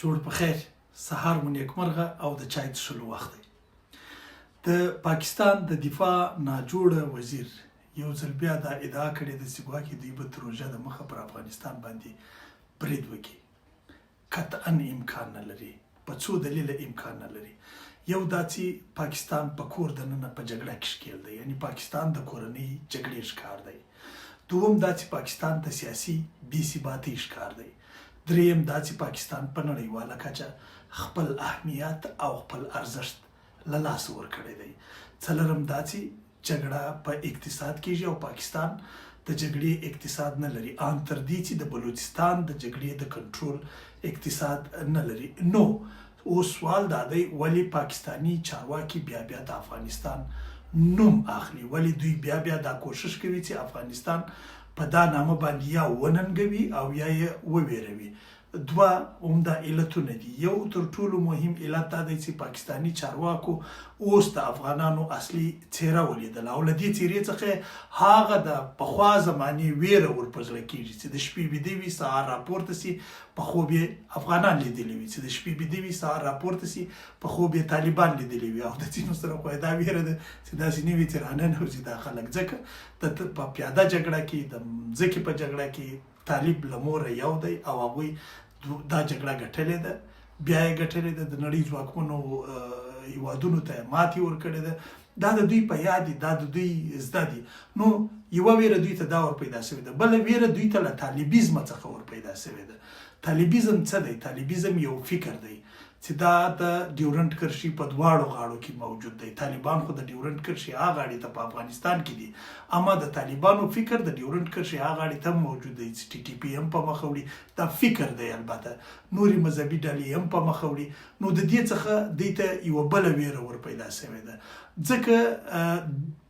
جوړ په خیر، سهار مو نیکمرغه او د چای څښلو وخت دی. د پاکستان د دفاع ناجوړه وزیر یو ځل بیا دا ادعا کړې ده چې ګواکې دوی به تر روژه د مخه پر افغانستان باندې برید وکړي. قطعا امکان نه لري، په څو دلیله امکان نه لري. یو دا چې پاکستان په کور دننه په جګړه کې ښکیل دی، یعنی پاکستان د کورنۍ جګړې ښکار دی. دوم دا چې پاکستان د سیاسي بې ثباتۍ ښکار دی. درېیم دا چې پاکستان په نړیواله کچه خپل اهمیت او خپل ارزښت له لاسه ورکړی دی. څلورم دا چې جګړه په اقتصاد کېږي او پاکستان د جګړې اقتصاد نه لري، آن تر دې چې د بلوچستان د جګړې د کنټرول اقتصاد نه لري. نو اوس سوال دا دی، ولې پاکستاني چارواکي بیا بیا د افغانستان نوم اخلي؟ ولې دوی بیا بیا دا کوشش کوي چې افغانستان په دا نامه باندې یا وننګوي او یا یې وویروي؟ دوه عمده علتونه دي. یو تر ټولو مهم علت دا دی چې پاکستاني چارواکو اوس د افغانانو اصلي څېره ولیدله او له دې څېرې څخه یې هغه د پخوا زمانې وېره ور په زړه کېږي چې د شپې ویده وي، سهار راپورته شي، په خوب یې افغانان لیدلي وي، چې د شپې بیده وي، سهار راپورته شي، په خوب یې طالبان لیدلي وي. او د ځینو سره خو یې دا ویره ده چې داسې نه وي چې راننوځي دا خلک، ځکه د په پیاده جګړه کې، د مځکې په جګړه کې طالب له موره یو دی او هغوی دا جګړه ګټلې ده، بیا یې ګټلې ده، د نړۍ ځواکمنو هیوادونو ته یې ماتې ورکړې ده. دا د دوی په یاد دي، دا د دوی زده دي. نو یوه ویره دوی ته دا ور پیدا شوې ده. بله ویره دوی ته له طالبیزمه څخه ور پیدا شوې ده. طالبیزم څه دی؟ طالبیزم یو فکر دی چې دا د ډیورنډ کرښې په دواړو غاړو کې موجود دی. طالبان خو د ډیورنډ کرښې ها غاړې ته په افغانستان کې دي، اما د طالبانو فکر د ډیورنډ کرښې ها غاړې ته هم موجود دی چې ټي ټي پي هم په مخه وړي. دا فکر دی، البته نورې مذهبي ډلې هم په مخه وړي. نو د دې څخه دوی ته یوه بله ویره ور پیدا شوې ده. ځکه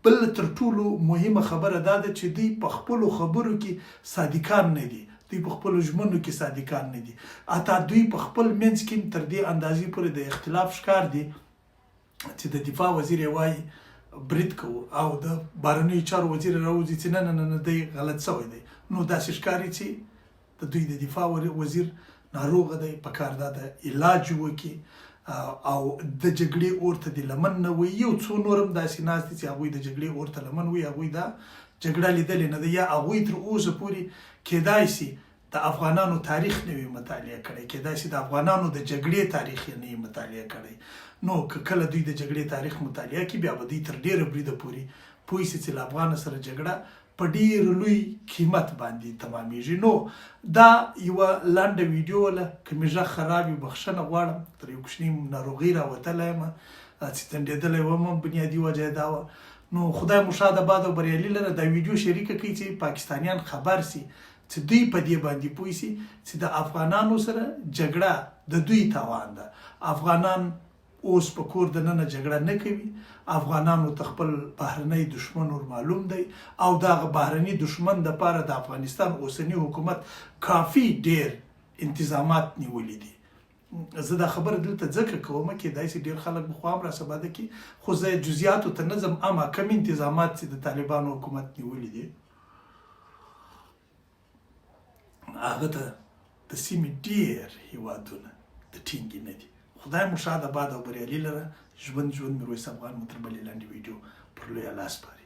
بل تر ټولو مهمه خبره دا ده چې دوی په خپلو خبرو کې صادقان نه دي، دوی په خپلو ژمنو کې صادقان نه دي. حتی دوی په خپل منځ کې هم تر دې اندازې پورې د اختلاف ښکار دي چې د دفاع وزیر یې وايي برید کوو او د بهرنیو چارو وزیر یې راوځي چې نه نه نه نه دی غلط شوی دی. نو داسې ښکاري چې د دوی د دفاع وزیر ناروغ دی، په کار دا ده علاج وکړي او د جګړې اور ته دې لمن نه وهي. یو څو نور هم داسې ناست دي چې هغوی د جګړې اور ته لمن وهي، هغوی دا جګړه لیدلې نه ده، یا هغوی تر اوسه پورې کېدای شي د افغانانو تاریخ نه وي مطالعه کړی، کېدای شي د افغانانو د جګړې تاریخ یې نه وي مطالعه کړی. نو که کله دوی د جګړې تاریخ مطالعه کړي، بیا به دوی تر ډېره بریده پورې پوه شي چې له افغانه سره جګړه په ډیر لوی قیمت باندی تمامیږي. نو دا یوه لنډه ویډیو وله، که می غږ خراب وي بخښنه غواړم، تر یو کوچنی ناروغی راوتلی یم چې ځنډیدلی وم هم بنیادی وجه یې دا وه. نو خدای مو ښاد اباد او بریالي لره. دا ویډیو شریکه کړئ چې پاکستانیان خبر شي، چې دوی په دې باندې پوه شي چې د افغانانو سره جګړه د دوی تاوان ده. افغانان اوس په کور دننه جګړه نه کوي، افغانانو ته خپل بهرنی دښمن ور معلوم دی او د هغه بهرني دښمن لپاره د افغانستان اوسني حکومت کافي ډېر انتظامات نیولي دي. زه دا خبره دلته ځکه کوم، کېدای شي ډېر خلک به خو هم راسره بده کړي، خو زه جزیاتو ته نه ځم، اما کوم انتظامات چې د طالبانو حکومت نیولي دي هغه ته د سیمې ډېر هېوادونه د ټینګې نه دي. خدای مو ښاد اباد او بریالي لره. ژوند ژوند میرویس افغان مو تر بلې لنډې ویډیو پر لوی الله سپاري.